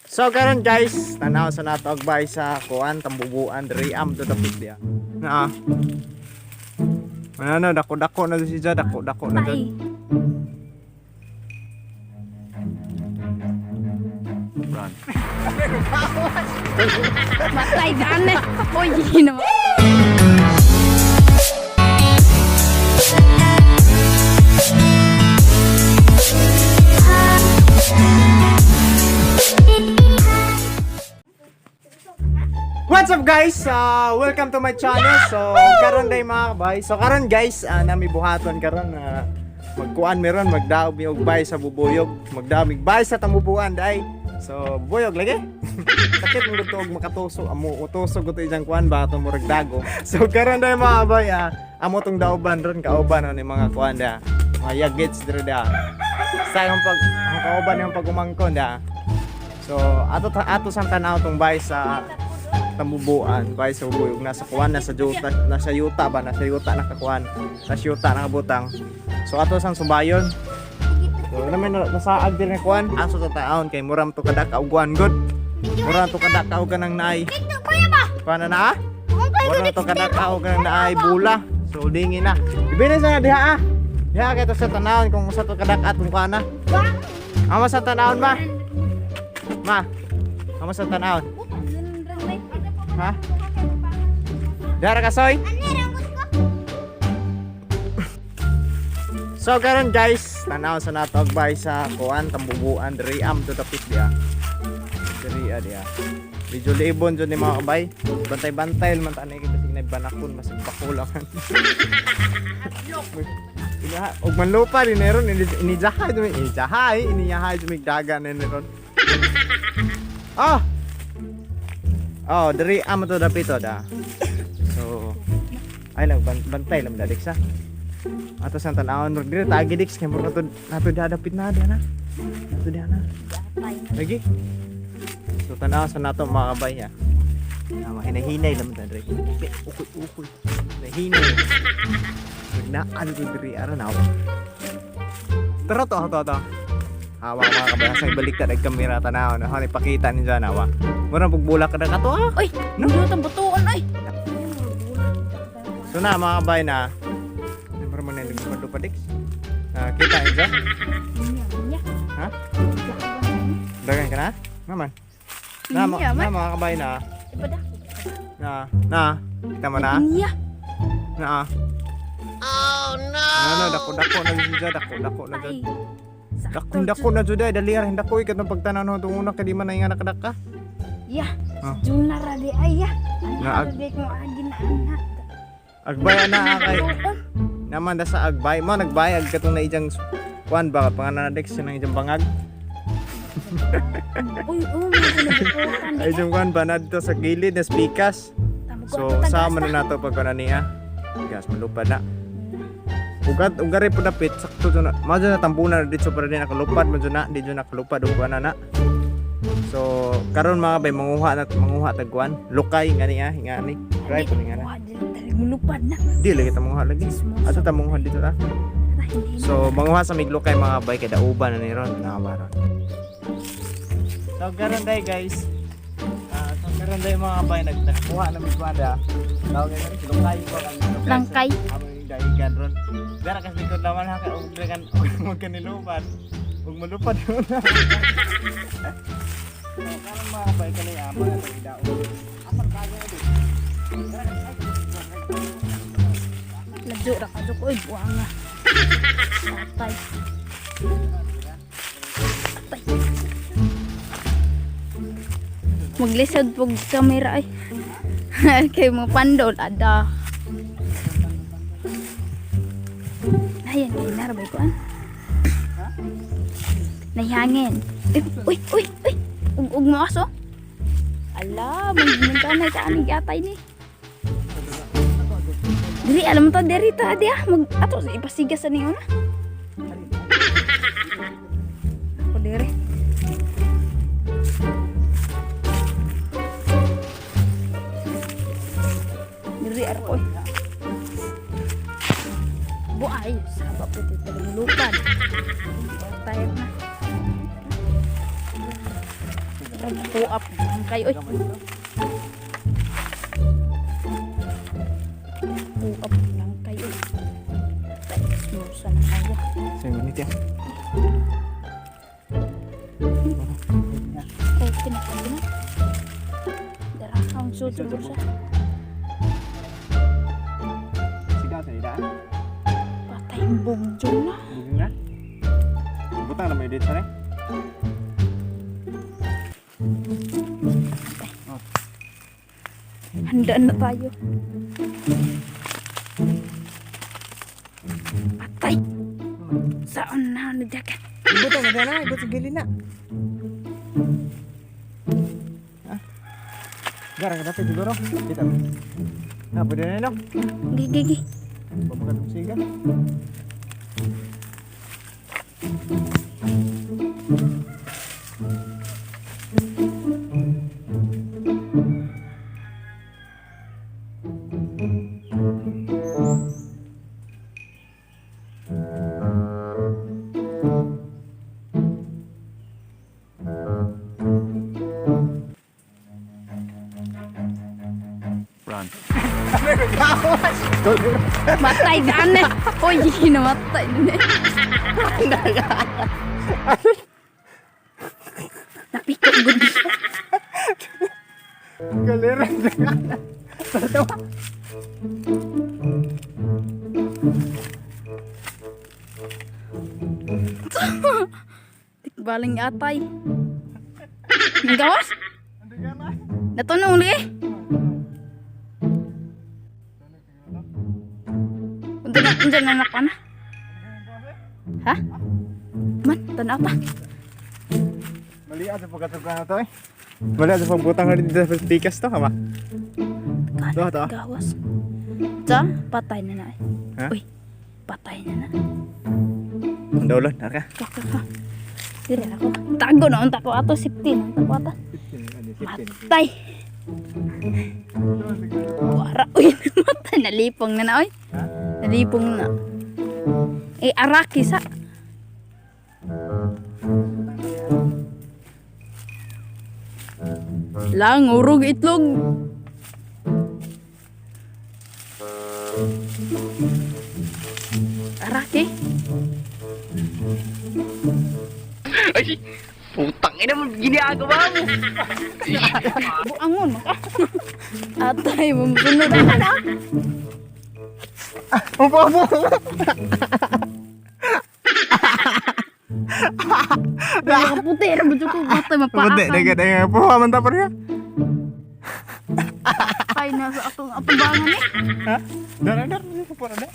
So karon guys, tanaw sa nato og bay sa kuan Tambubuan diri am to dapit dia. Naa. Ano na dako dako na siya, dako dako na Tay. jud. Run. Matay gani. Uy, ginawa. What's up guys? Welcome to my channel. So karon day mga kabay. So karon guys, nami buhaton karon na magkuan meron magdaog mi og bay sa bubuyog, magdaog mig bay sa Tambubuan day. So buyog lagi. Sakit mo og makatusok amo utusok ko ijang kuan ba ato murag dago. So karon day mga kabay, amo tong dauban ron kauban ni mga kuan da. Mga yagits dire da. Sa ang pag ang kauban yung pagumangkon da. So ato ato sang tanaw tong bay sa Tambubuan, bay sa bubuyog nasa kuan, nasa yuta, nasa yuta ba, nasa yuta nakakuan, nasa yuta nakabutang. So ato sang subayon. So naman nasaag din ni kuan, aso ta taon kay muram to kadak og kuan good. Muram to kadak og kanang naay. Kuan na na? Ah? Muram to kadak og kanang naay bula. So dingi na. Ibinin sa diha ah. Diha kay to sa tanawon kung usa to kadak atong kuan na. Amo sa tanawon ma. Ma. Amo sa tanawon. Ha? Dara ka soy? So karon guys, tanaw sa nato og bay sa kuan Tambubuan diri am to dapit dia. Diri ah dia. Medyo libon jud ni mga kabay. Bantay-bantay man tanay kay basig na banakon masig bakula kan. Inaha og manlupa din meron ini inijahay dumi inijahay iniyahay dumi daga ni ron. Ah. Oh, diri am to dapit to da. So ay lang bantay lang dadik sa. Ato sa tan-awon diri tagi diks kay murag nato nato dadapit na diha na. Nato diha na. Lagi. So tan-aw sa nato mga kabay ha. Na mahinahinay lang ta diri. Ukoy ukoy. Hinahinay. Nagnaan ko diri aron awa. Tara to to to. Hawa mga kabay sa baliktad ang kamera tanaw na honey pakita ninyo na awa. Murag bugbulak ka na kato ah. Uy, No? no? Ang butuan ay. So na mga kabay na. Mura mo na nagpad diks. Ah, kita ninyo? Ha? Dagan ka na? Naman. Na, ma Niya, na man. mga kabay na. Na, na. Kita mo na? Niya. Na. Oh no. Ano, dako dako na jud siya, dako dako na jud. Dako dako na jud ay dali ra dako ikat ng pagtanan ho tunguna kay di man na nga nakadaka. Ya. Ah. Juna ra di ay ya. Na, Ana di ko agi na ana. Agbay na kay naman da sa agbay mo nagbayag katong na ijang kuan ba pangalan na dex ng ijang bangag. Uy, uy, may Ay ijang kuan ba na dito sa gilid na spikas. So sama na nato pag kuan niya. Gas malupad na. Ugat ugari po dapit sakto to na. Mao na tambunan na dito para din nakalupad mo na di jud nakalupad og kuan na na. So karon mga bay manguha na manguha tag kuan lukay nga niya nga ni. Try po ni nga na. Mulupad na. Di lagi ta manguha lagi. Ato ta manguha dito ta. So manguha sa miglukay mga bay kay dauban na ni ron nakabaron. So karon day guys. Ah, so karon day mga bay nagkuha na mig kuan da. Tawag nga ni lukay ko kan. Langkay. Amo yung daigan ron. Dara kasi likod naman ha kay og kan og magkanilupad. Og malupad yun. So karon mga bay kani ama na daon. Asan kayo na di? Dara kasi Ladyo ra ka jud oy buang nga. Patay. Patay. Maglisod pog kamera ay. Kay mo pandol ada. Ayan, kay narabay ko an. Nahihangin. Uy, uy, uy, uy. Ug ug mo aso. Ala, magmunta na ta ani gatay ni. Diri alam to diri ta di ah mag ato sa ipasigas sa niyo na. Ako diri. Diri ar ko. Buay saba po dito lupad. Tayo na. Puap ang kayo oy. Puap lang kayo. Smusa na kayo. Sige, nito. Okay na, okay na. Dara, ang susunod siya. Sigaw sa ida. Patay bugjo na. Buging na. Butang na may dito na. Handaan na tayo. Patay! Saan na ano dyan ka? Ibutang na na, ibut sa gilid na. Ah. Gara ka dapat siguro. Kita. Na, pwede na no. Gi, gi, gi. Pamakatom siga. Run. Matay ka na. Uy, namatay na. Napikot gud. Galera. Tikbaling atay. Ang gawas? Natunong uli eh. Unta na, unta na na na. Ha? Man, tanaw ta. Mali sa pagkatugka na to eh. Mali sa pagbutang na dito sa tikas to, ha ba? To, to. Gawas. Ta, patay na na eh. Ha? Uy, patay na na. Ang dolon, naka. Ka, ka, ka. Dire ako. Tago na unta ko ato 16 unta ko ato. Matay. Wara, uy, matay nalipong na na oy. Ha? Nalipong na. Eh araki sa. Lang urog itlog. Araki. Ay, putang ina mo, ginagawa mo. Buangon mo ka. Atay, mamunod na na. Upo, upo. Nakaputi ra ba ko atay mapaakan. Puti, daga, daga. Puha man ta pa niya. Ay, nasa atong atubangan eh. Ha? Dara, dara. Upo na.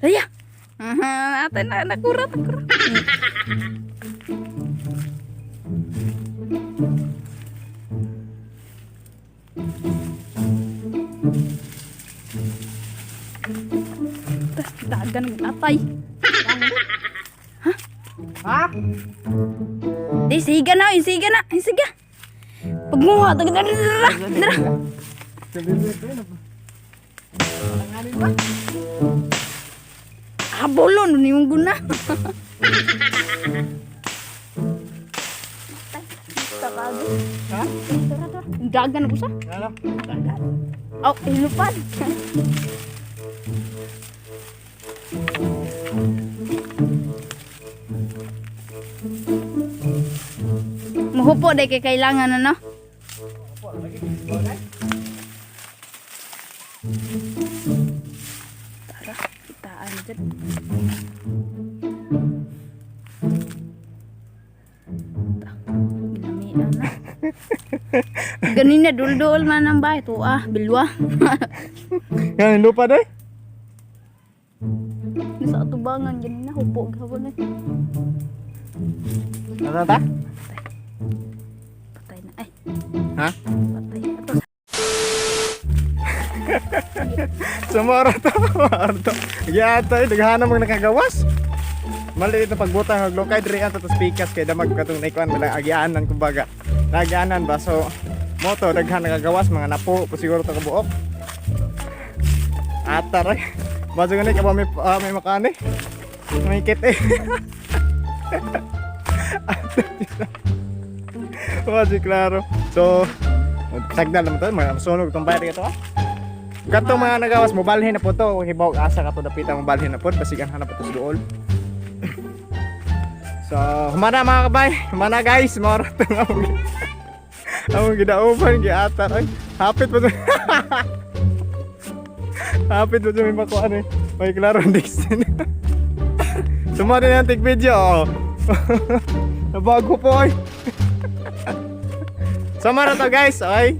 Raya. Aha, ate na nakura nakura. Tas dagan ng atay. Ha? Di siga na, siga na, siga. Pagmuha, dag dara dara. Dara. Abolon ni yung guna. Ha? Tara, tara. Dagan ko sa. Ano? Dagan. Oh, hilupad. Mahupo dahil kay kailangan ano? Tara, kitaan dyan. Ta, ginamian na. Ganina, dul-dul man ang bahay. Tuwa, bilwa. Yan, lupa day. Nasa atubangan, ganina, hupo gawin eh. Nata ta? Patay na, ay, Ha? patay. Ato, Sumara to, sumara to. Yata, daghan namang nakagawas. Maliit na pagbutang og lokay diri ato tas pikas kay damag katong naikuan malang agianan kumbaga. Nagianan ba so moto daghan nakagawas mga napo po siguro to kabuok. Atar. Baso gani ka ba may, may makani? May kit eh. Wa si klaro. So, tagdal naman to, mga sunog tong bayad ito. Katong mga nagawas mobalhin na po to, hibaw asa ka to dapita mobalhin na po, basig anhan na po to sa duol. So, humana mga kabay, humana guys, mao ra to nga among gidauban giatar ay hapit pa to. Hapit pa to may makuan eh. May klaro Dixon. Sumari na tig video oh. Nabago po ay. Sama na to guys, okay?